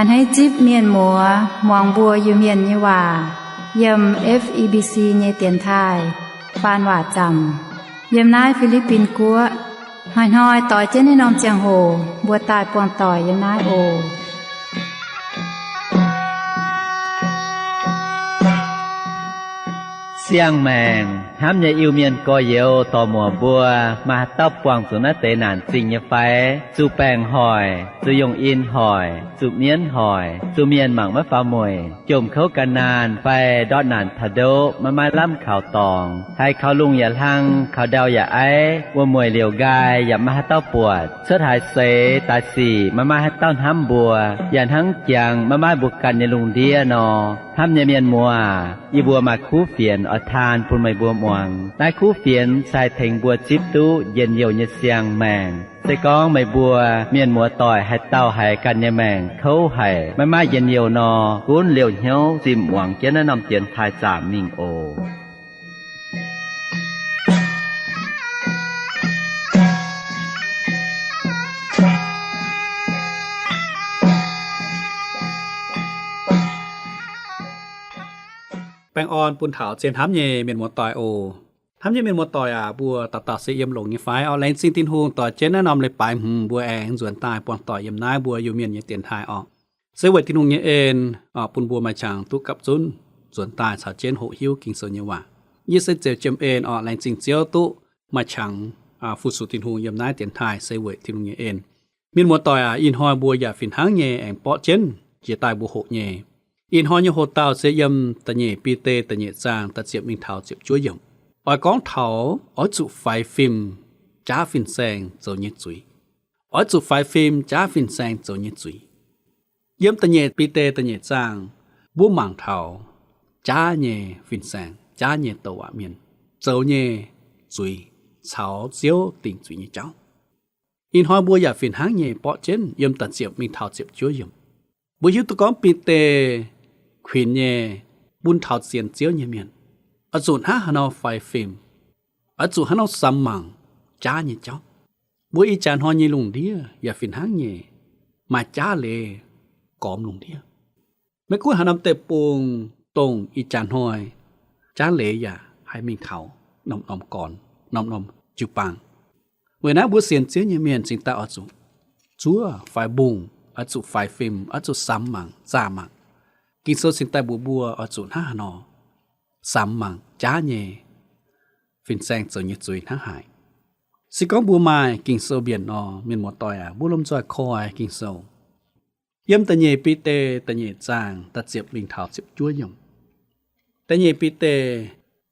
A'hneiv zipv mienh muoz muangx mbuo Iu-Mienh nyei waac yiem F E B C nyei dienx taaih faan waac zaamc yiem naaiv Fi^li^bin Guoqv. Hnoi-hnoi doix jienv naaiv norm ziangh hoc mbuo daaih buangh doic yiem naaiv oc. Siang-maengc hnamv nyei Iu-Mienh gorx-youz dorc-muoc mbuo, maaih haaix dauh buangh zuqc naaiv deix naanc zingh nyei fai? Zuqc baengc hoic, zuqc yongh in hoic, zuqc mienv hoic, zuqc mienh mangc maiv faaux mueic, jomc kouv gan naanh fai ndortv naanc taux ndoqv maiv maaih lamh kaux dorngx, haiz kaux lungh yaac hlang, kaux ndau yaac aiv, wuom-mueic liouc nqaai yaac maiv maaih haaix dauh buatc, cuotv haaix seix daaih sic maiv maaih haaix dauh hnamv mbuo, yaac hnangv jangx maiv maaih mbuo ganh nyei lungh ndiev nor, hnamv nyei mienh muoz, yie mbuo maaih kuv fienx oix taan bun meih mbuo muangx. Naaiv kuv fienx se haih tengx mbuo zipv duqv njien-youh nyei siang-maengc. Se gorngv meih mbuo mienh muoz-doic haaix dauh haiz ganh nyei maengc kouv haic, maiv maaih njien-youh nor, gunv liouh hnyouv zinh muangx jienv naaiv norm dienx taaih zaamc mingh oc. Baengh orn bun taux zien hnamv nyei mienh muoz-doic oc. Hnamv nyei mienh muoz-doic aac, mbuo dauh dauh se yiem longx nyei fai? Orqc, laengz zingh Tin-Hungh doix jienv naaiv norm leiz-baaix hmz mbuo aengx nzuonx daaih buangh doic yiem naaiv mbuo Iu-Mienh nyei dienx taaih orqc. Se weic Tin-Hungh nyei en, bun mbuo maaih qangx duqv gapv zunv nzuonx daaih caux jienv hoqc hiuv Ging-Sou nyei waac. Yie se Ziouc Jiem En orqc. Laengz zingh Ziouv duqv maaih qangx fu-sux Tin-Hungh yiem naaiv dienx taaih se weic Tin-Hungh nyei en. Mienh muoz-doic aac, ih hnoi mbuo yaac fih hnangv nyei aengx borqv jienv jiex daaih mbuo hoqc nyei. Ih hnoi nyei hoqc dauh se yiem da'nyeic Bide da'nyeic zaang da'ziepc mingh taux ziepc juov yiemc. Oix gorngv taux oix zuqc faix fim jaav fin-saeng zoux nyei zuiz. Oix zuqc faix fim jaav fin-saeng zoux nyei zuiz. Yiem da'nyeic Bide da'nyeic zaang, mbuo mangc taux jaav nyei fin-saeng, jaav nyei douc waac mienh zoux nyei zuiz caux Ziouv dingc zuiz nyei jauv. Ih hnoi mbuo yaac fih hnangv nyei borqv jienv yiem da'ziepc mingh taux ziepc juov yiemc. Mbuo hiuv duqv gorngv Bide kuinx nyei bun taux sienx Ziouv nyei mienh oix zuqc hnangv haaix nor faix fim, oix zuqc haaix nor samx mangc jaav nyei jauv. Mbuo ih jaax hnoi nyei lungh ndiev yaac fih hnangv nyei maaih jaav leiz gormx lungh ndiev. Maiv gunv haaix norm deic-bung, dongh ih jaax hnoi jaav leiz yaac haih mingh taux norm-norm gorn, norm-norm jiu-baang. Weic naaiv mbuo sienx Ziouv nyei mienh cingx daaih oix zuqc zuov fai mbungh, oix zuqc faix fim, oix zuqc samx mangc, zaah mangc. Ging-Sou cingx daaih mbuox mbuo oix zuqc hnangv haaix nor samx mangc jaav nyei fin-saeng zoux nyei zuiz hnangv haaix. Se gorngv mbuo maaih Ging-Sou mbienc nor, mienh muoz-doic aac, mbuo lomh nzoih koi Ging-Sou. Yiem da'nyeic Bide da'nyeic zaang da'ziepc mingh taux ziepc juov yiemc. Da'nyeic Bide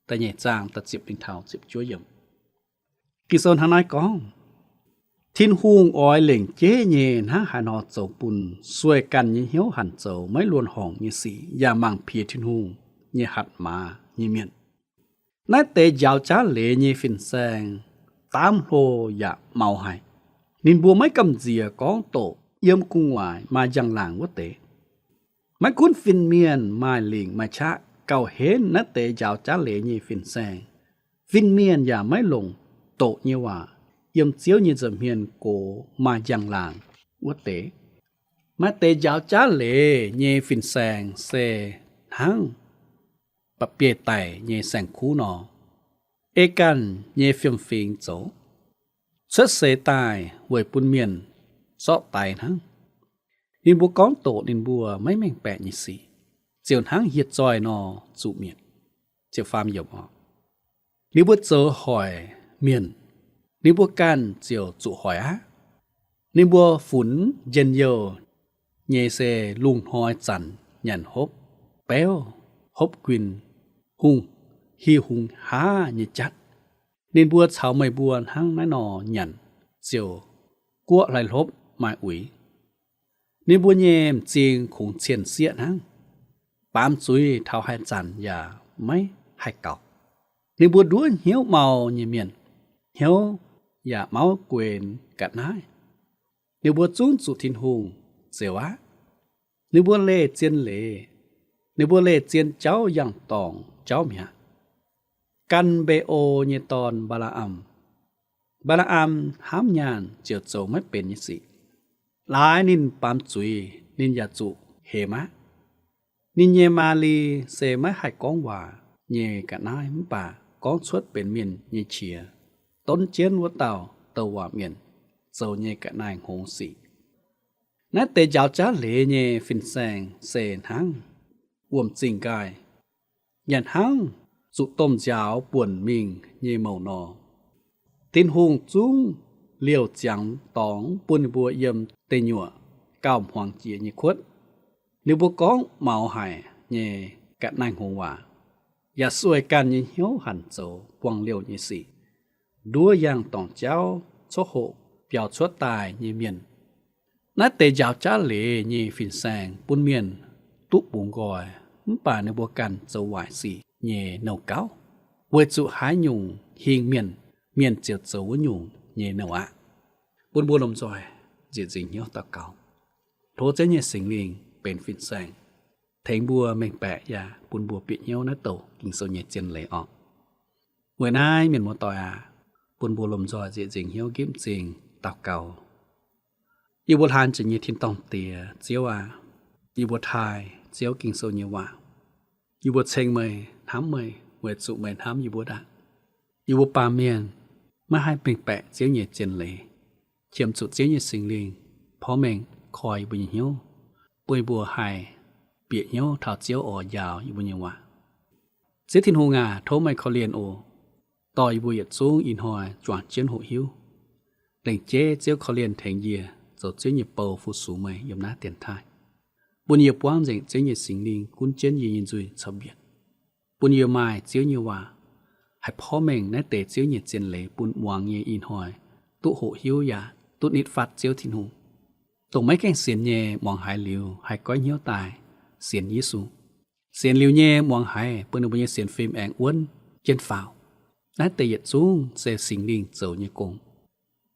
da'nyeic zaang da'ziepc mingh taux ziepc juov yiemc. Ging-Sou hnangv naaiv gorngv, Tin-Hungh oix lengc jeiv nyei hnangv haaix nor zoux bun sueih ganh nyei hnyouv hanc zoux maiv luonx horngc nyei sic yaac mangc piex Tin-Hungh nyei hatc maaz nyei mienh. Naaiv deix njaaux jaav leiz nyei fin-saeng daamv hlo yaac mau haic. Ninh mbuo maiv gamh nziex gorngv doqc yiem gu'nguaaic maaih njang-laangc wuov deix. Maiv gunv fin-mienh maaih lingc maaih qaqv gauh henv naaiv deix njaaux jaav leiz nyei fin-saeng, fin-mienh yaac maiv longc doqc nyei waac yiem Ziouv nyei nza'hmien gox maaih njang-laangc wuov deix. Maaih deix njaaux jaav leiz nyei fin-saeng se hnangv ba'bieiv daic nyei saeng-kuv nor, ei ganh nyei fiem-fingx zoux, cuotv seix daaih weic bun mienh zorqv daix hnangv. Ninh mbuo gorngv doqc ninh mbuo maiv mengh baeqc nyei sic, ziouc hnangv hieh zoih nor zuqc mietc. Ziouc faam yiemc oc. Ninh mbuo zoux hoic mienh, ninh mbuo ganh ziouc zuqc hoic aqv. Ninh mbuo funx njien-youh nyei se lungh hnoi zanc nyanc hopv, beuv, hopv guin, hungh, hi hungh haav nyei jatv. Ninh mbuo caux meih mbuo hnangv naaiv nor nyanc, ziouc guoqv hlaaix hlopv maaih uix. Ninh mbuo nyei m'zing kungx cien-sieqv hnangv, baamz zuiz taux haaix zanc yaac maiv haih gaux. Ninh mbuo nduov hnyouv mau nyei mienh, hnyouv yaac mauv guenx ga'naaiv. Ninh mbuo zungv zuqc Tin-Hungh zioux aqv. Ninh mbuo leih zien leiz, ninh mbuo leih zien jauv yangh dorngc jauv mi'aqv. Gan Mbe^o nyei dorn, Mbaa^laa^am. Mbaa^laa^am hnamv nyaanh ziouc zoux maiv benx nyei sic. Laaix ninh baamz zuiz ninh yaac zuqc hemx aqv. Ninh nyei maaz-li se maiv haih gorngv waac nyei ga'naaiv mv baac gorngv cuotv benx mienh nyei qiex, donv jienv wuov dauh douc waac mienh zoux nyei ga'naaiv-hngongx sic. Naaiv deix njaaux jaav leiz nyei fin-saeng se hnangv wuom-zingh nqaai, yaac hnangv zuqc domh nziaaux buonc mingh nyei mouc nor. Tin-Hungh zungv liouh ziangx dorngx bun ninh mbuo yiem deic nyuoqc gauh hmuangx jiex nyei kuotv. Ninh mbuo gorngv maux haic nyei ga'naaiv-hngongx waac, yaac sueih ganh nyei hnyouv hanc zoux buangh liouh nyei sic. Nduov yangh dorngc jauv, coqv hoqc biaux cuotv daaih nyei mienh. Naaiv deix njaaux jaav leiz nyei fin-saeng bun mienh duqv bungx nqoi, mv baac ninh mbuo ganh zoux waaic sic nyei nouh gauv. Weic zuqc haaix nyungc hingh mienh, mienh ziouc zoux wuov nyungc nyei nouh aqv. Bun mbuo lomh nzoih nzieqc nzingc hnyouv daux gaux, tov Ziouv nyei Singx Lingh benx fin-saeng tengx mbuo mengh baeqc yaac bun mbuo bieqc hnyouv naaiv douc Ging-Sou nyei zien leiz orqc. Weic naaiv mienh muoz-doic aac, bun mbuo lomh nzoih nzieqc nzingc hnyouv nqipv m'zing daux gaux. Yie mbuo hlaan jiex nyei tin-dorngh Diex, Ziouv aac, yie mbuo taaih Ziouv Ging-Sou nyei waac. Yie mbuo ceng meih, hnamv meih weic zuqc meih hnamv yie mbuo ndaangc. Yie mbuo baamh mienh maiv haih mengh baeqc Ziouv nyei zien leiz. Qiemx zuqc Ziouv nyei Singx Lingh porv mengh koi yie mbuo nyei hnyouv, bun yie mbuo haih bieqc hnyouv taux Ziouv oix njaaux yie mbuo nyei waac. Ziouv Tin-Hungh aac, tov meih korv-lienh oc, dorh yie mbuo yietc zungv ih hnoi juangc jienv hoqc hiuv. Lengc jeiv Ziouv korv-lienh tengx yie zoux Ziouv nyei bou fu-sux meih yiem naaiv dienx taaih, bun yie buangv nzengc Ziouv nyei Singx Lingh gunv jienv yie nyei nzuih caux mbienc, bun yie maaih Ziouv nyei waac haih porv mengh naaiv deix Ziouv nyei zien leiz bun muangx nyei ih hnoi duqv hoqc hiuv yaac duqv nitv fatv Ziouv Tin-Hungh. Dongh maiv gaengh sienx nyei muangx haiz liuz haih goiv hnyouv daaih sienx Yesu. Sienx liuz nyei muangx haiz bun ninh mbuo nyei sienx fim aengx wuonv jienv faaux. Naaiv deix yietc zungv se Singx Lingh zoux nyei gong.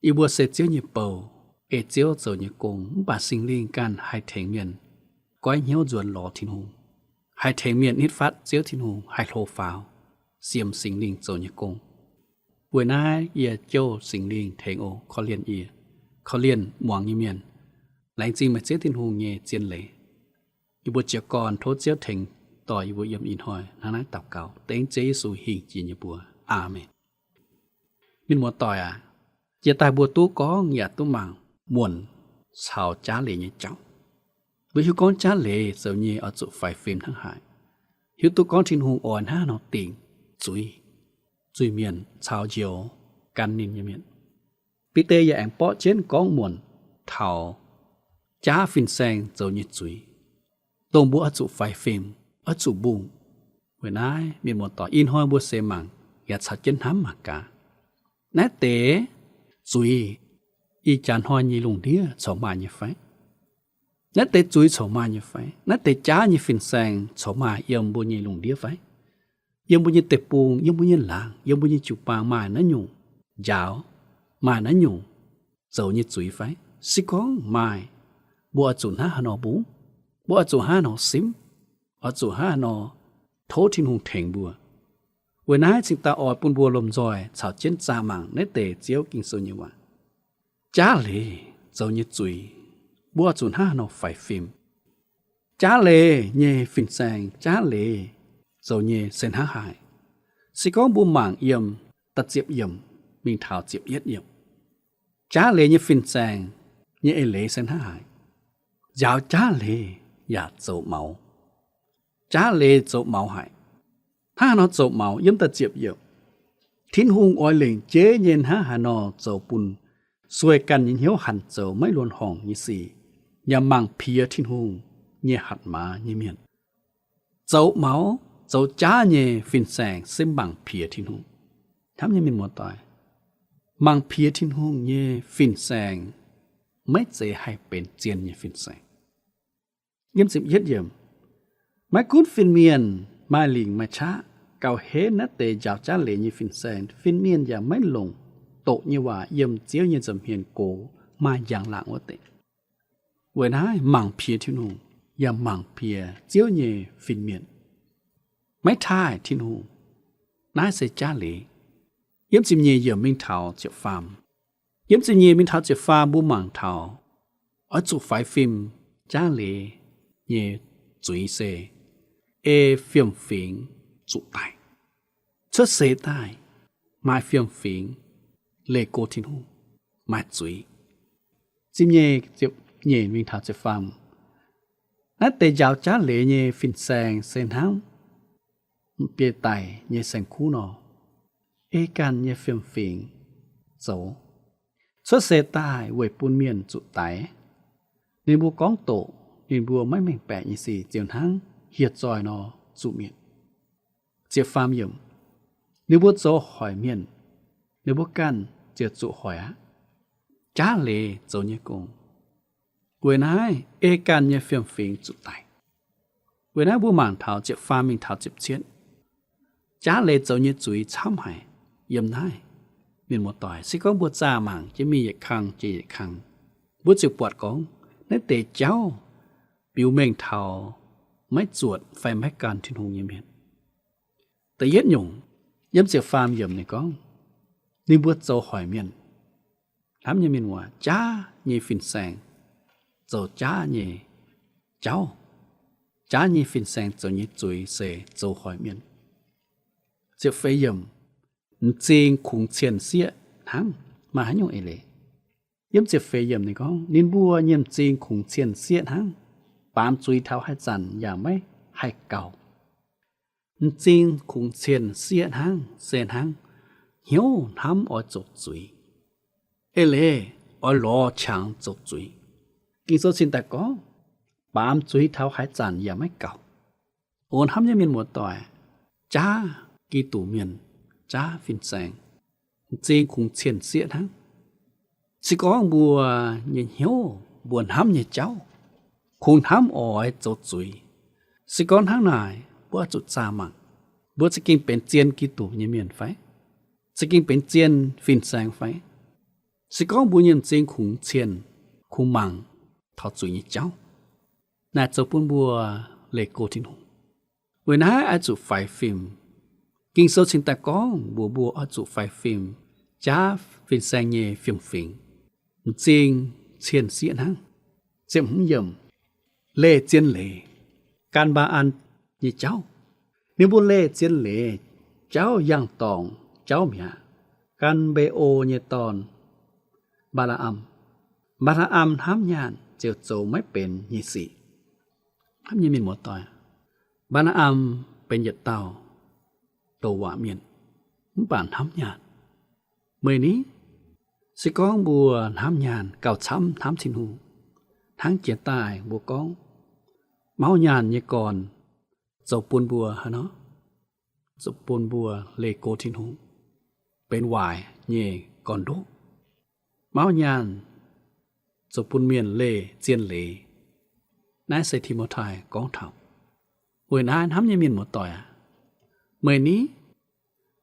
Yie mbuo se Ziouv nyei bou, ei Ziouv zoux nyei gong, mv baac Singx Lingh ganh haih tengx mienh goiv hnyouv nzuonx lorz Tin-Hungh, haih tengx mienh nitv fatv Ziouv Tin-Hungh, haih hlo faaux, siemx Singx Lingh zoux nyei gong. Weic naaiv yie jouh Singx Lingh tengx oc, korv-lienh yie, korv-lienh muangx nyei mienh. Laengz zingh meih Ziouv Tin-Hungh nyei zien leiz. Yie mbuo jiez gorn tov Ziouv tengx dorh yie mbuo yiem ih hnoi hnangv naaiv daux gaux dengv Ziouv Yesu hingh jiex nyei mbuox. Aamen. Mienh muoz-doic aac, jiex daaih mbuo duqv gorngv yaac duqv mangc muonc caux jaav leiz nyei jauv. Mbuo hiuv gorngv jaav leiz zoux nyei oix zuqc faix fim hnangv haaix, hiuv duqv gorngv Tin-Hungh oix hnangv haaix nor dingc zuiz, zuiz-mienh caux njoux gan ninh nyei mienh. Bide yaac aengx borqv jienv gorngv muonc taux jaav fin-saeng zoux nyei zuiz, dongh mbuo oix zuqc faix fim, oix zuqc mbungh. Weic naaiv mienh muoz-doic, ih hnoi mbuo seix mangc yaac caux jienv hnamv mangc gaax. Naaiv deix zuiz ih jaax hnoi nyei lungh ndiev corc maaih nyei fai? Naaiv deix zuiz corc maaih nyei fai? Naaiv deix jaav nyei fin-saeng corc maaih yiem mbuo nyei lungh ndiev fai? Yiem mbuo nyei deic-bung, yiem mbuo nyei laangz, yiem mbuo nyei jiu-baang maaih naaiv nyungc njaaux, maaih naaiv nyungc zoux nyei zuiz fai? Se gorngv maaih, mbuo oix zuqc hnangv haaix nor mbungh? Mbuo oix zuqc hnangv haaix nor simv? Oix zuqc hnangv haaix nor tov Tin-Hungh tengx mbuo? Weic naaiv cingx daaih oix bun mbuo lomh nzoih caux jienv zaah mangc naaiv deix Ziouv Ging-Sou nyei waac. Jaav leiz zoux nyei zuiz, mbuo oix zuqc hnangv haaix nor faix fim? Jaav leiz nyei fin-saeng, jaav leiz zoux nyei se hnangv haaix? Se gorngv mbuo mangc yiem da'ziepc yiemc mingh taux ziepc yietv yiemc, jaav leiz nyei fin-saeng nyei eix leiz se hnangv haaix? Njaaux jaav leiz yaac zoux maux. Jaav leiz zoux maux haic. Hnangv haaix nor zoux maux? Yiem da'ziepc yiemc, Tin-Hungh oix lengc jeiv nyei hnangv haaix nor zoux bun sueih ganh nyei hnyouv hanc zoux maiv luonx horngc nyei sic, yaac mangc piex Tin-Hungh nyei hatc maaz nyei mienh. Zoux maux, zoux jaav nyei fin-saeng se mangc piex Tin-Hungh. Hnamv nyei mienh muoz-doic, mangc piex Tin-Hungh nyei fin-saeng maiv zeiz haih benx zien nyei fin-saeng. Yiem ziepc yietv yiemc, maiv gunv fin-mienh maaih lingc maaih qaqv gauh henv naaiv deix njaaux jaav leiz nyei fin-saeng, fin-mienh yaac maiv longc doqc nyei waac yiem Ziouv nyei nza'hmien gox maaih njang-laangc wuov deix. Weic naaiv mangc piex Tin-Hungh yaac mangc piex Ziouv nyei fin-mienh, maiv taaih Tin-Hungh. Naaiv se jaav leiz. Yiem ziepc nyeic yiemc mingh taux ziepc faam, yiem ziepc nyeic mingh taux ziepc faam mbuo mangc taux oix zuqc faix fim jaav leiz nyei zuiz se ei fiem-fingx zuqc daic. Cuotv seix daaih maaih fiem-fingx leih go Tin-Hungh, maaih zuiz. Ziepc nyeic, ziepc nyeic mingh taux ziepc faam. Naaiv deix njaaux jaav leiz nyei fin-saeng se hnangv biei daic nyei saeng-kuv nor, ei ganh nyei fiem-fingx zoux. Cuotv seix daaih weic bun mienh zuqc daix. Ninh mbuo gorngv doqc ninh mbuo maiv mengh baeqc nyei sic ziouc hnangv hieh zoih nor zuqc mietc. Ziepc faam yiemc, ninh mbuo zoux hoic mienh, ninh mbuo ganh ziouc zuqc hoic aqv. Jaav leiz zoux nyei gong, weic naaiv ei ganh nyei fiem-fingx zuqc daic. Weic naaiv mbuo mangc taux ziepc faam mingh taux ziepc cietv. Jaav leiz zoux nyei zuiz camv haic yiem naaiv. Mienh muoz-doic, se gorngv mbuo zaah mangc jienv mingh yietc kang jiex yietc kang, mbuo ziouc buatc gorngv naaiv deix jauv biux mengh taux maiv zuotc fai maiv gan Tin-Hungh nyei mienh. Da'yietv nyungc, yiem ziepc faam yiemc ninh gorngv, ninh mbuo zoux hoic mienh. Hnamv nyei mienh muoz, jaav nyei fin-saeng zoux jaav nyei jauv. Jaav nyei fin-saeng zoux nyei zuiz se zoux hoic mienh. Ziepc feix yiemc, m'zing kungx cien sieqv hnangv. Maaih haaix nyungc eix leiz? Yiem ziepc feix yiemc ninh gorngv, ninh mbuo nyei m'zing kungx cien sieqv hnangv, baamz zuiz taux haaix zanc yaac maiv haih gaux. M'zing kungx cien sieqv hnangv se hnangv hnyouv hnamv oix zoux zuiz, eix leiz oix lorz qangx zoux zuiz. Ging-Sou cingx daaih gorngv, baamz zuiz taux haaix zanc yaac maiv gaux. O hnamv nyei mienh muoz-doic, jaav Giduc mienh, jaav fin-saeng, m'zing kungx cien sieqv hnangv. Se gorngv mbuo nyei hnyouv, mbuo hnamv nyei jauv, kungx hnamv oix zoux zuiz, se gorngv hnangv naaic, mbuo oix zuqc zaah mangc, mbuo za'gengh benx zien Giduc nyei mienh fai? Za'gengh benx zien fin-saeng fai? Se gorngv mbuo nyei m'zing kungx cien, kungx mangc taux zuiz nyei jauv, naaic zoux bun mbuo leih go Tin-Hungh. Weic naaiv oix zuqc faix fim. Ging-Sou cingx daaih gorngv mbuox mbuo oix zuqc faix fim, jaav fin-saeng nyei fiem-fingx, m'zing cien sieqv hnangv. Ziepc hmz yiemc, leih zien leiz gan Mbaa^an nyei jauv. Ninh mbuo leih zien leiz jauv yangh dorngc jauv mi'aqv, gan Mbe^o nyei dorn, Mbaa^laa^am. Mbaa^laa^am hnamv nyaanh ziouc zoux maiv benx nyei sic. Hnamv nyei mienh muoz-doic, Mbaa^laa^am benx yietc dauh douc waac mienh, mv baac hnamv nyaanh. Meih ni? Se gorngv mbuo hnamv nyaanh gauh camv hnamv Tin-Hungh, hnangv jiex daaih mbuo gorngv, mauv nyaanh nyei gorn zoux bun mbuo haaix nor? Zoux bun mbuo leih go Tin-Hungh, benx waaic nyei gorn-ndoqv. Mauv nyaanh zoux bun mienh leih zien leiz. Naaiv se Ti^mo^tai gorngv taux. Weic naaiv hnamv nyei mienh muoz-doic aac, meih ni?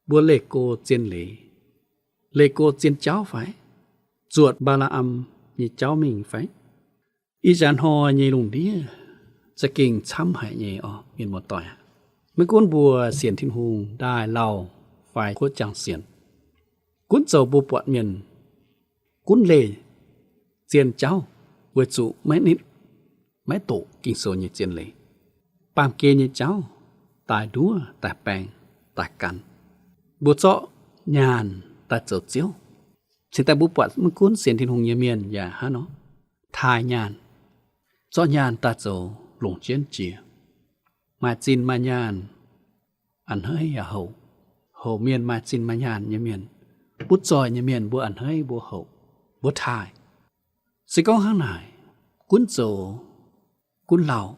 Mbuo leih go zien leiz, leih go zien jauv fai? Zuotc Mbaa^laa^am nyei jauv mingh fai? Ih jaax hnoi nyei lungh ndiev za'gengh camv haic nyei orqc, mienh muoz-doic aac. Maiv gunv mbuo sienx Tin-Hungh ndaaih lauh fai kuotv jangx sienx, gunv zoux mbuo buatc mienh gunv leih zien jauv, weic zuqc maiv nitv, maiv doqc Ging-Sou nyei zien leiz. Baamh gen nyei jauv daaih nduov, daaih baeng, daaih gan. Mbuo zorqv nyaanh daaih zoux ziouv. Cingx daaih mbuo buatc maiv gunv sienx Tin-Hungh nyei mienh yaac hnangv nor, taaih nyaanh, zorqv nyaanh daaih zoux longc jienv jiex. Maaih zinh maaih nyaanh a'hneiv yaac houc. Houc mienh maaih zinh maaih nyaanh nyei mienh, butv zoih nyei mienh mbuo a'hneiv, mbuo houc, mbuo taaih. Se gorngv hnangv naaic, gunv zoux, gunv lauh,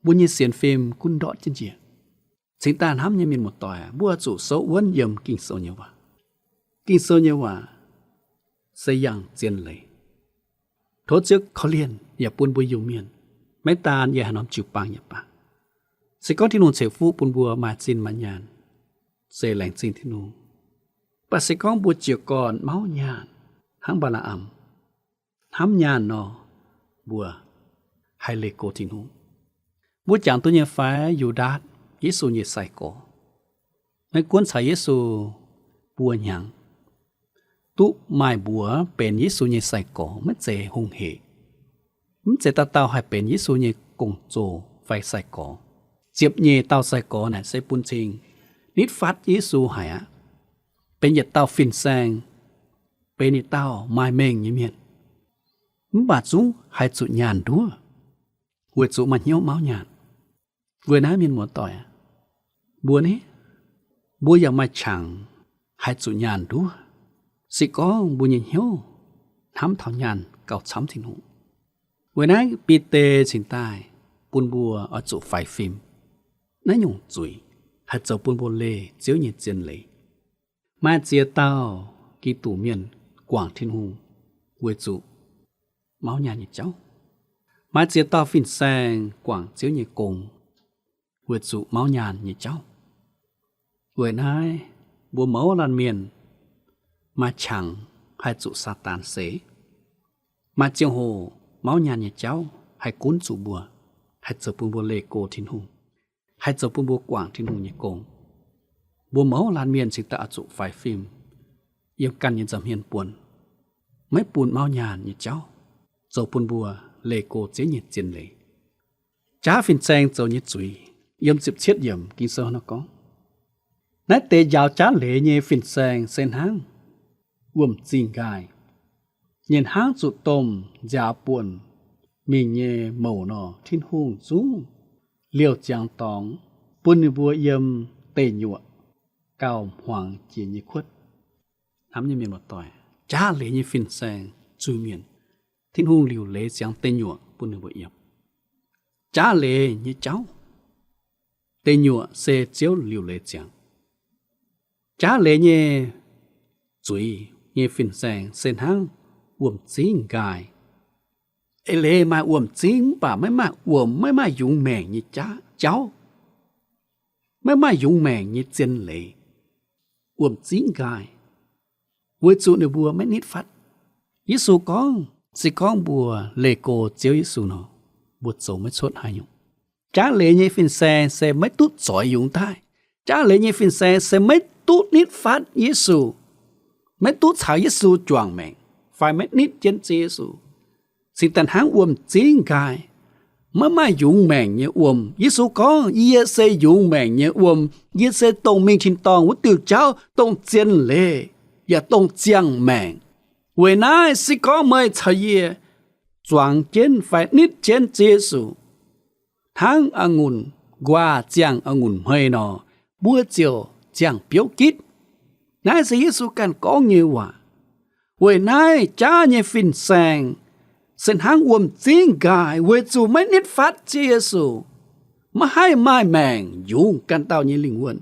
mbuo nyei sienx fim gunv ndortv jienv njiec. Cingx daaih hnamv nyei mienh muoz-doic, mbuo zuqc souv wuonv yiem Ging-Sou nyei waac. Ging-Sou nyei waac se yangh zien leiz. Tov Ziouv korv-lienh yaac bun mbuo Iu-Mienh mienh, maiv daan yiem haaix norm jiu-baang yaac baac, se gorngv Tin-Hungh ceix fuqv bun mbuo maaih zinh maaih nyaanh, se laengz zingh Tin-Hungh. Mv baac se gorngv mbuo jiez gorn mauv nyaanh hnangv Mbaa^laa^am hnamv nyaanh nor, mbuo haih leih go Tin-Hungh. Mbuo jangx duqv nyei fai Yu^ndaatc, Yesu nyei sai-gorx? Maiv gunv caux Yesu buo hnyangx, duqv maaih mbuox benx Yesu nyei sai-gorx maiv zeiz hungh hec. Mv zeiz dauh dauh haih benx Yesu nyei gong-zoh fai sai-gorx. Ziepc nyeic dauh sai-gorx naaic se bun cing nitv fatv Yesu haic aqv. Benx yietc dauh fin-saeng, benx yietc dauh maaih mengh nyei mienh, mv baac zungv haih zuqc nyaanh nduov, weic zuqc maaih hnyouv mauv nyaanh. Weic naaiv mienh muoz-doic aac, mbuo ni, mbuo yaac maaih qangx haih zuqc nyaanh nduov, se gorngv mbuo nyei hnyouv hnamv taux nyaanh gauh camv Tin-Hungh. Weic naaiv Bide cingx daaih bun mbuo oix zuqc faix fim naaiv nyungc zuiz, haih zoux bun mbuo leih Ziouv nyei zien leiz. Maaih ziex dauh Giduc mienh guangc Tin-Hungh weic zuqc mauv nyaanh nyei jauv. Maaih ziex dauh fin-saeng guangc Ziouv nyei gong weic zuqc mauv nyaanh nyei jauv. Weic naaiv mbuo mouz laanh mienh maaih qangx haih zuqc Saadaan seix. Maaih ziangh hoc mauv nyaanh nyei jauv haih gunv zuqc mbuo, haih zoux bun mbuo leih go Tin-Hungh, haih zoux bun mbuo guangc Tin-Hungh nyei gong. Mbuo mouz laanh mienh cingx daaih oix zuqc faix fim yiem ganh nyei nza'hmien buonc, maiv bun mauv nyaanh nyei jauv zoux bun mbuo leih go Ziouv nyei zien leiz. Jaav fin-saeng zoux nyei zuiz, yiem ziepc cietv yiemc Ging-Sou nor gorngv, naaiv deix njaaux jaav leiz nyei fin-saeng se hnangv wuom-zingh nqaai. Ninh hnangv zuqc domh nziaaux buonc mingh nyei mouc nor, Tin-Hungh zungv liouh ziangx dorngx bun ninh mbuo yiem deic nyuoqc gauh hmuangx jiex nyei kuotv. Hnamv nyei mienh muoz-doic, jaav leiz nyei fin-saeng zuiz-mienh, Tin-Hungh liuc leiz ziangx deic nyuoqc bun ninh mbuo yiem. Jaav leiz nyei jauv, deic nyuoqc se Ziouv liuc leiz ziangx. Jaav leiz nyei zuiz nyei fin-saeng se hnangv wuom-zingh nqaai. Eix leiz maaih wuom-zingh mv baac maiv maaih wuom, maiv maaih yungz maengc nyei jaa-, jauv, maiv maaih yungz maengc nyei zien leiz, wuom-zingh nqaai, weic zuqc ninh mbuo maiv nitv fatv. Yesu gorngv, se gorngv mbuo leih go Ziouv Yesu nor, mbuo zoux maiv cuotv haaix nyungc. Jaav leiz nyei fin-saeng se maiv duqv zoix yungz daaih. Jaav leiz nyei fin-saeng se maiv duqv nitv fatv Yesu, maiv duqv caux Yesu juangc maengc, fai maiv nitv jienv Ziouv Yesu. Cingx daaih hnangv wuom-zingh nqaai, maiv maaih yungz maengc nyei wuom. Yesu gorngv, yie se yungz maengc nyei wuom. Yie se dongh mingh tin-dorngh wuov diuh jauv, dongh zien leiz, yaac dongh ziangh maengc. Weic naaiv se gorngv meih caux yie zuangx jienv fai nitv jienv Ziouv Yesu, hnangv a'ngunc nquaah ziangh a'ngunc hmei nor, mbuo ziouc ziangh biouv gitv. Naaiv se Yesu ganh gorngv nyei waac. Weic naaiv jaav nyei fin-saeng se hnangv wuom-zingh nqaai weic zuqc maiv nitv fatv Ziouv Yesu, maiv haih maaih maengc yungz ganh dauh nyei lingh wuonh.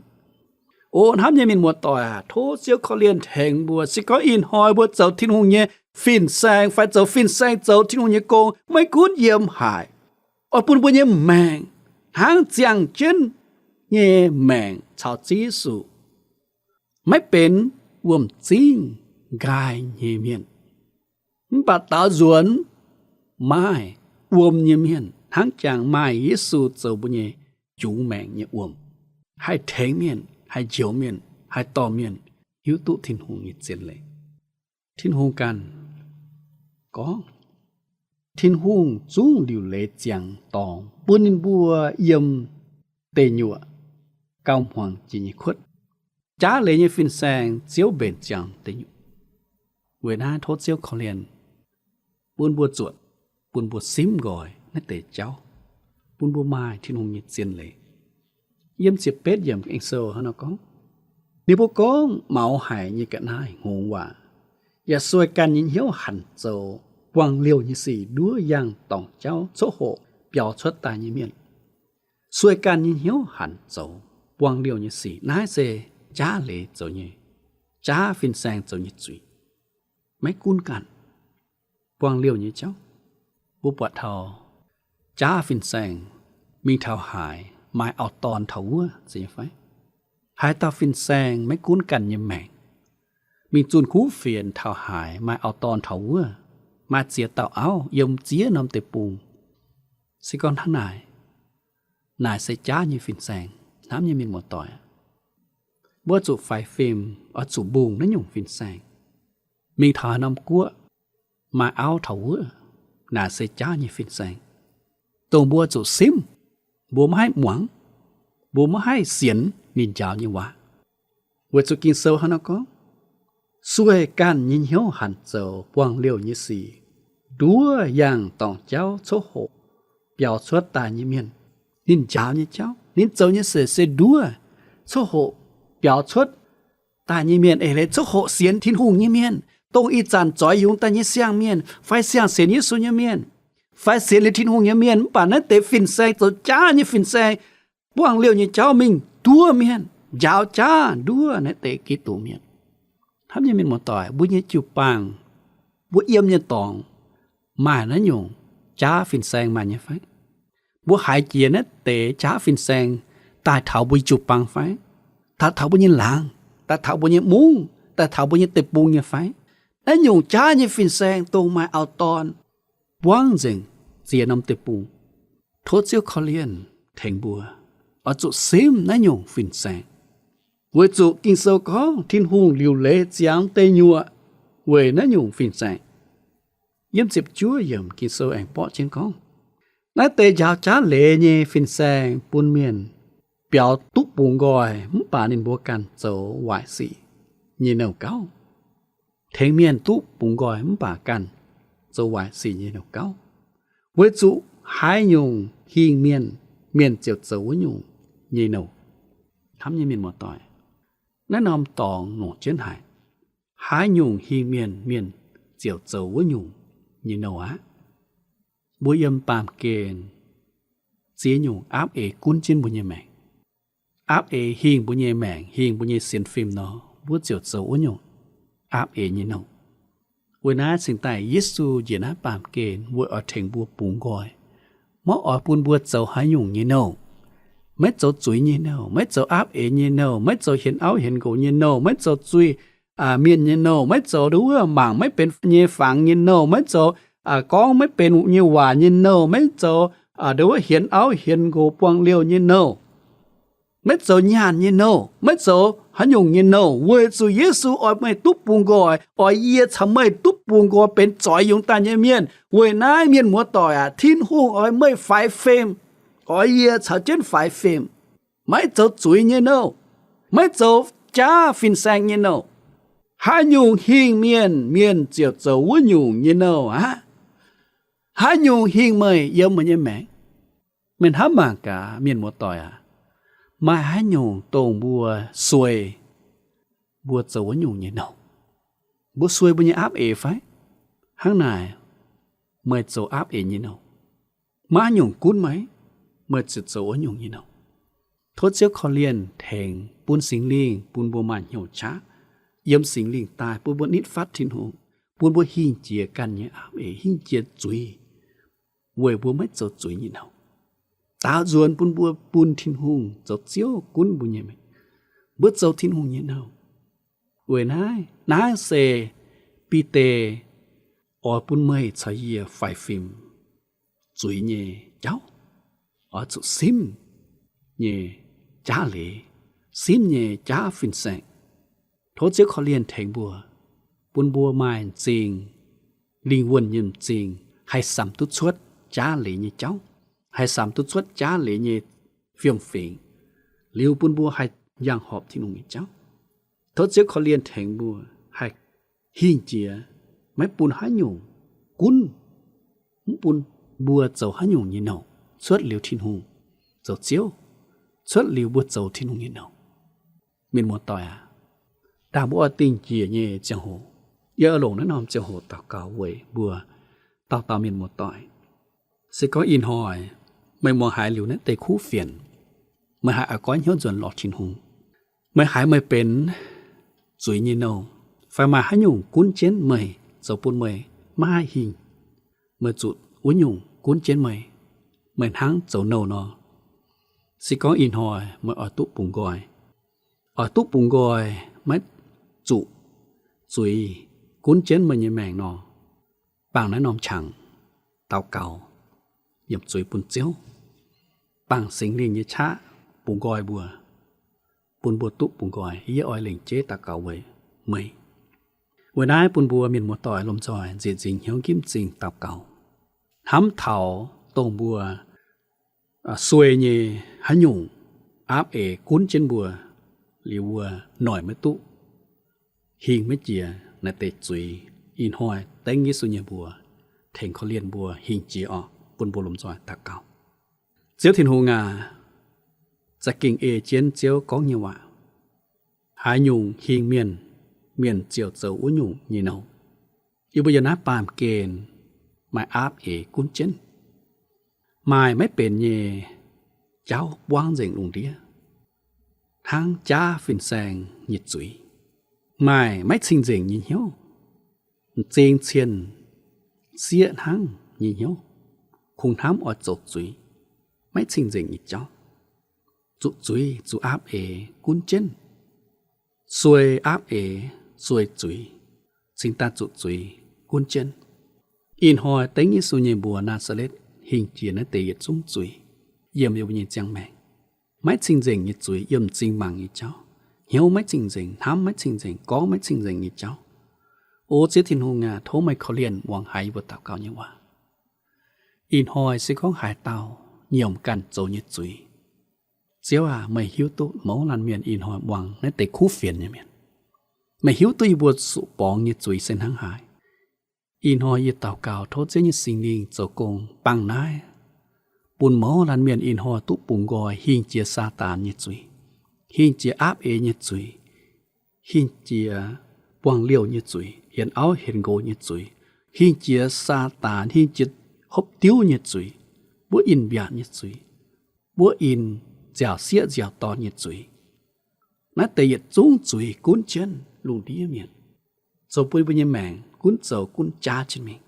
O hnamv nyei mienh muoz-doic aac, tov Ziouv korv-lienh tengx mbuo. Se gorngv ih hnoi mbuo zoux Tin-Hungh nyei fin-saeng fai zoux fin-saeng zoux Tin-Hungh nyei gong, maiv gunv yiem haaix, oix bun mbuo nyei maengc hnangv ziangh jienv nyei maengc caux Ziouv Yesu, maiv benx wuom-zingh nqaai nyei mienh, mv baac daaux nzuonx maaih wuom nyei mienh, hnangv jangx maaih Yesu zoux mbuo nyei yungz maengc nyei wuom, haih tengx mienh, haih njoux mienh, haih dorh mienh hiuv duqv Tin-Hungh nyei zien leiz. Tin-Hungh ganh gorngv, Tin-Hungh zungv liuc leiz ziangx dorngx bun ninh mbuo yiem deic nyuoqc gauh hmuangx jiex nyei kuotv. Jaav leiz nyei fin-saeng Ziouv mbenc ziangx deic nyuoqc. Weic naaiv tov Ziouv korv-lienh bun mbuo zuotc, bun mbuo simv nqoi naaiv deix jauv, bun mbuo maaih Tin-Hungh nyei zien leiz. Yiem ziepc betv yiemc Ging-Sou hnangv nor gorngv, ninh mbuo gorngv maux haic nyei ga'naaiv hngongx waac, yaac sueih ganh nyei hnyouv hanc zoux buangh liouh nyei sic nduov yangh dorngc jauv coqv hoqc biaux cuotv daaih nyei mienh. Sueih ganh nyei hnyouv hanc zoux buangh liouh nyei sic. Naaiv se jaav leiz zoux nyei, jaav fin-saeng zoux nyei zuiz. Maiv gunv ganh buangh liouh nyei jauv, mbuo buatc taux jaav fin-saeng mingh taux haaix maaih auv-dorn taux wuov, zeiz nyei fai? Haaix dauh fin-saeng maiv gunv ganh nyei maengc, mingh zunh kuv fienx taux haaix maaih auv-dorn taux wuov, maaih ziex dauh auv yiem ziex norm deic-bung. Se gorngv hnangv naaic, naaic se jaav nyei fin-saeng. Hnamv nyei mienh muoz-doic, mbuo zuqc faix fim, oix zuqc mbungh naaiv nyungc fin-saeng. Mingh taux haaix norm guoqv maaih auv taux wuov, naaic se jaav nyei fin-saeng, dongh mbuo zuqc simv, mbuo maiv haih muangx, mbuo maiv haih sienx ninh njaaux nyei waac. Weic zuqc Ging-Sou hnangv naaiv gorngv, sueih ganh nyei hnyouv hanc zoux buangh liouh nyei sic, nduov yangh dorngc jauv coqv hoqc biaux cuotv daaih nyei mienh. Ninh njaaux nyei jauv, ninh zoux nyei sic se nduov coqv hoqc biaux cuotv daaih nyei mienh, eix leiz coqv hoqc sienx Tin-Hungh nyei mienh, dongh ih zanc zoix yungz daaih nyei siang-mienh fai siang-sienx Yesu nyei mienh, fai sienx liuz Tin-Hungh nyei mienh, mv baac naaiv deix fin-saeng zoux jaav nyei fin-saeng, buangh liouh nyei jauv mingh nduov mienh, njaaux jaav nduov naaiv deix Giduc mienh. Hnamv nyei mienh muoz-doic, mbuo nyei jiu-baang, mbuo yiem nyei dorngx maaih naaiv nyungc jaav fin-saeng maaih nyei fai? Mbuo haiz jiex naaiv deix jaav fin-saeng daaih taux mbuo nyei jiu-baang fai? Daaih taux mbuo nyei laangz, daaih taux mbuo nyei mungv, daaih taux mbuo nyei deic-bung nyei fai? Naaiv nyungc jaav nyei fin-saeng dongh maaih auv-dorn buangv nzengc ziex norm deic-bung. Tov Ziouv korv-lienh tengx mbuo, oix zuqc simv naaiv nyungc fin-saeng. Weic zuqc Ging-Sou gorngv Tin-Hungh liuc leiz ziangx deic-nyuoqc weic naaiv nyungc fin-saeng. Yiem ziepc juov yiemc Ging-Sou aengx borqv jienv gorngv, naaiv deix njaaux jaav leiz nyei fin-saeng bun mienh biaux duqv bungx nqoi mv baac ninh mbuo ganh zoux waaic sic nyei nouh gauv. Tengx mienh duqv bungx nqoi mv baac ganh zoux waaic sic nyei nouh gauv. Weic zuqc haaix nyungc hingh mienh, mienh ziouc zoux wuov nyungc nyei nouh. Hnamv nyei mienh muoz-doic, naaiv norm dorngx longc jienv haic. Haaix nyungc hingh mienh, mienh ziouc zoux wuov nyungc nyei nouh aqv. Mbuo yiem baamh gen ziex nyungc aapv eix gunv jienv mbuo nyei maengc. Aapv eix hingh mbuo nyei maengc, hingh mbuo nyei sienx fim nor, mbuo ziouc zoux wuov nyungc aapv eix nyei nouh. Weic naaiv cingx daaih Yesu njiec naaiv baamh gen weic oix tengx mbuo bungx nqoi, maiv oix bun mbuo zoux haaix nyungc nyei nouh. Maiv zoux zuiz nyei nouh, maiv zoux aapv eix nyei nouh, maiv zoux hienx auv hienx nqox nyei nouh, maiv zoux zuiz, aa, mienh nyei nouh, maiv zoux nduov wuov mangc maiv benx nyei fangx nyei nouh, maiv zoux, aa, gorngv maiv benx nyei waac nyei nouh, maiv zoux, aa, nduov wuov hienx auv hienx nqox buangh liouh nyei nouh, maiv zoux nyaanh nyei nouh, maiv zoux haaix nyungc nyei nouh, weic zuqc Yesu oix meih duqv bungx nqoi, oix yie caux meih duqv bungx nqoi benx zoix yungz daaih nyei mienh. Weic naaiv mienh muoz-doic aac, Tin-Hungh oix meih faix fim, oix yie caux jienv faix fim, maiv zoux zuiz nyei nouh, maiv zoux jaav fin-saeng nyei nouh. Haaix nyungc hingh mienh, mienh ziouc zoux wuov nyungc nyei nouh aqv. Haaix nyungc hingh meih yiem meih nyei maengc? Meih hnamv mangc gaax, mienh muoz-doic aac, maaih haaix nyungc dongh mbuo suei mbuo zoux wuov nyungc nyei nouh? Mbuo suei mbuo nyei aapv eix fai? Hnangv naaic, meih zoux aapv eix nyei nouh. Maiv nyungc gunv meih, meih ziouc zoux wuov nyungc nyei nouh. Tov Ziouv korv-lienh tengx bun Singx Lingh bun mbuo maaih hnyouv qaqv, yiem Singx Lingh daaih bun mbuo nitv fatv Tin-Hungh, bun mbuo hingh jiex ganh nyei aapv eix, hingh jiex zuiz, weic mbuo maiv zoux zuiz nyei nouh. Daaux nzuonx bun mbuo bun Tin-Hungh zoux Ziouv gunv mbuo nyei maengc, mbuo zoux Tin-Hungh nyei nouh. Weic naaiv, naaiv se Bide oix bun meih caux yie faix fim zuiz nyei jauv, oix zuqc simv nyei jaav leiz, simv nyei jaav fin-saeng. Tov Ziouv korv-lienh tengx mbuo, bun mbuo maaih m'zing, lingh wuonh nyei m'zing, haih samx duqv cuotv jaav leiz nyei jauv, haih samx duqv cuotv jaav leiz nyei fiem-fingx, liuz bun mbuo haih yangh horpc Tin-Hungh nyei jauv. Tov Ziouv korv-lienh tengx mbuo haih hingh jiex, maiv bun haaix nyungc gunv, mv bun mbuo zoux haaix nyungc nyei nouh cuotv liuz Tin-Hungh zoux Ziouv, cuotv liuz mbuo zoux Tin-Hungh nyei nouh. Mienh muoz-doic aac, ndaangc mbuo oix dingh njiec nyei ziangh hoc, yie oix longc naaiv norm ziangh hoc daux gaux weic mbuo dauh dauh mienh muoz-doic. Se gorngv ih hnoi meih muangx haiz liuz naaiv deix kuv fienx, meih haiz oix goiv hnyouv nzuonx lorz Tin-Hungh, meih haiz meih benx zuiz nyei nouh, fai maaih haaix nyungc gunv jienv meih, zoux bun meih maiv haih hingh, meih zuqc wuov nyungc gunv jienv meih, meih hnangv zoux nouh nor, se gorngv ih hnoi meih oix duqv bungx nqoi, oix duqv bungx nqoi, maiv zuqc zuiz gunv jienv meih nyei maengc nor, bangc naaiv norm qangx daux gaux, yiemc zuiz bun Ziouv, bangc Singx Lingh nyei qaqv bungx nqoi mbuo, bun mbuo duqv bungx nqoi. Yie oix lengc jeiv daux gaux weic meih. Weic naaiv bun mbuo mienh muoz-doic lomh nzoih nzieqc nzingc hnyouv nqipv m'zing daux gaux. hnamv taux dongh mbuo sueih nyei haaix nyungc aapv eix gunv jienv mbuo, liuz mbuo noic maiv duqv, hingh maiv jiex naaiv deix zuiz. Ih hnoi dengv Yesu nyei mbuox tengx korv-lienh mbuo hingh jiex orqc. Bun mbuo lomh nzoih daux gaux. Ziouv Tin-Hungh aac, za'gengh ei jienv Ziouv gorngv nyei waac. Haaix nyungc hingh mienh, mienh ziouc zoux wuov nyungc nyei nouh. Yie mbuo yiem naaiv baamh gen maaih aapv eix gunv jienv. Maaih maiv benx nyei jauv buangv nzengc lungh ndiev, hnangv jaav fin-saeng nyei zuiz. Maaih maiv cing-nzengc nyei hnyouv, m'zing cien sieqv hnangv nyei hnyouv, kungx hnamv oix zoux zuiz, maiv cing-nzengc nyei jauv. Zuqc zuiz, zuqc aapv eix gunv jienv. Sueih aapv eix, sueih zuiz, cingx daaih zuqc zuiz gunv jienv. Ih hnoi dengv Yesu nyei mbuox Naa^saa^letv hingh jiex naaiv deix yietc zungv zuiz yiem yie mbuo nyei ziangh maengc. Maiv cing-nzengc nyei zuiz yiem m'zing mangc nyei jauv, hnyouv maiv cing-nzengc, hnamv maiv cing-nzengc, gorngv maiv cing-nzengc nyei jauv. O Ziouv Tin-Hungh aac, tov meih korv-lienh muangx haiz yie mbuo daux gaux nyei waac. Ih hnoi se gorngv haaix dauh nyiemc ganh zoux nyei zuiz, Ziouv aac, meih hiuv duqv mouz laanh mienh ih hnoi muangx naaiv deix kuv fienx nyei mienh. Meih hiuv duqv yie mbuo zuqc borngz nyei zuiz se hnangv haaix. Ih hnoi yie daux gaux tov Ziouv nyei Singx Lingh zoux gong bangc naaiv, bun mouz laanh mienh ih hnoi duqv bungx nqoi hingh jiex Saadaan nyei zuiz, hingh jiex aapv eix nyei zuiz, hingh jiex buangh liouh nyei zuiz, hienx auv hienx nqox nyei zuiz, hingh jiex Saadaan, hingh jiex hopv diuv nyei zuiz, buov in mbiaatc nyei zuiz, buov in nziaauc sieqv nziaauc dorn nyei zuiz. Naaiv deix yietc zungv zuiz gunv jienv lungh ndiev mienh, zoux bun mbuo nyei maengc gunv zoux gunv jaav jienv mingh.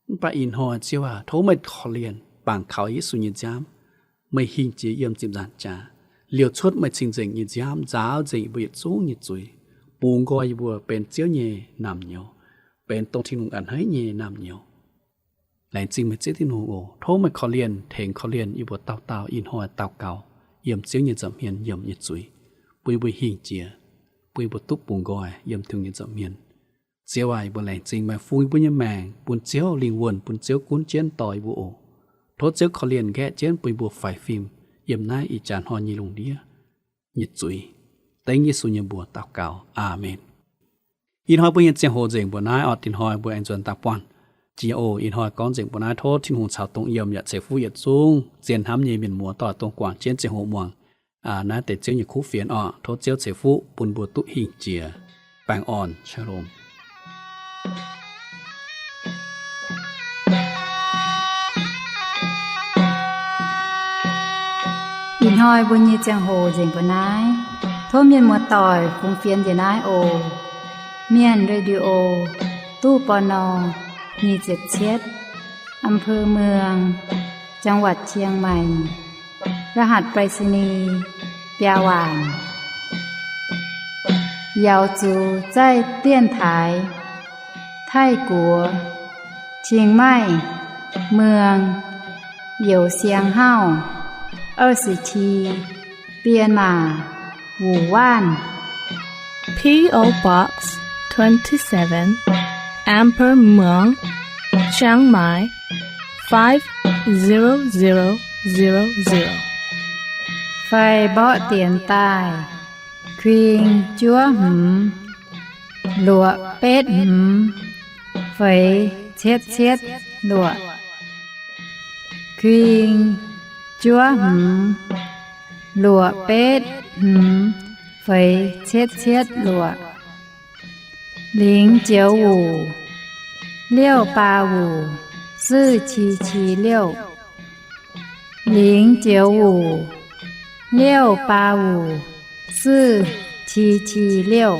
Mv baac ih hnoi Ziouv aac, tov meih korv-lienh bangc kaux Yesu nyei nziaamv, meih hingh jiex yiem ziepc nzaangc jaax, liouc cuotv meih cing-nzengc nyei nziaamv nzaaux nzengc yie mbuo yietc zungv nyei zuiz, bungx nqoi yie mbuo benx Ziouv nyei naamh nyouz, benx dongh Tin-Hungh a'hneiv nyei naamh nyouz. Laengz zingh meih Ziouv Tin-Hungh oc. Tov meih korv-lienh tengx korv-lienh yie mbuo dauh dauh ih hnoi daux gaux yiem Ziouv nyei nza'hmien nyiemc nyei zuiz, bun yie mbuo hingh jiex, bun yie mbuo duqv bungx nqoi yiem Tin-Hungh nyei nza'hmien. Ziouv aac, yie mbuo laengz zingh meih fungx yie mbuo nyei maengc bun Ziouv lingh wuonh, bun Ziouv gunv jienv dorh yie mbuo oc. Tov Ziouv korv-lienh nqaeqv jienv bun yie mbuo faix fim yiem naaiv ih jaax hnoi nyei lungh ndiev nyei zuiz. Dengv Yesu nyei mbuox daux gaux. Aamen. Ih hnoi mbuo nyei ziangh hoc nzengc mbuo naaiv orqc. Ih hnoi mbuo aengx nzuonx daaih buangh jiex oc. Ih hnoi gorngv nzengc mbuo naaiv, tov Tin-Hungh caux dongh yiem yaac ceix fuqv yietc zungv zien hnamv nyei mienh muoz doic dongh guangc jienv ziangh hoc muangx naaiv deix Ziouv nyei kuv fienx orqc. Tov Ziouv ceix fuqv bun mbuo duqv hingh jiex. Baengh orn, shalom. Ih hnoi mbuo nyei ziangh hoc nzengc mbuo naaiv. Tov mienh muoz doic fungx fienx njiec naaiv oc. Mienh Radio, ตู้ ปณ. nyic ziepc cietv, อำเภอเมือง จังหวัดเชียงใหม่ รหัสไปรษณีย์ biaa waanc. 瑶族在电台，泰国，清迈，เมือง 有香号，二十七，编码 五万。 P O Box twenty-seven, Amber Muang, Chiang Mai, five zero zero zero zero. Fai mborqv dienx daaih, kuing juov hmz, luoqc betv hmz, feix cietv cietv luoqc. Kuing juov hmz, luoqc betv hmz, feix cietv cietv luoqc. 零九五，六八五，四七七六。 零九五，六八五，四七七六。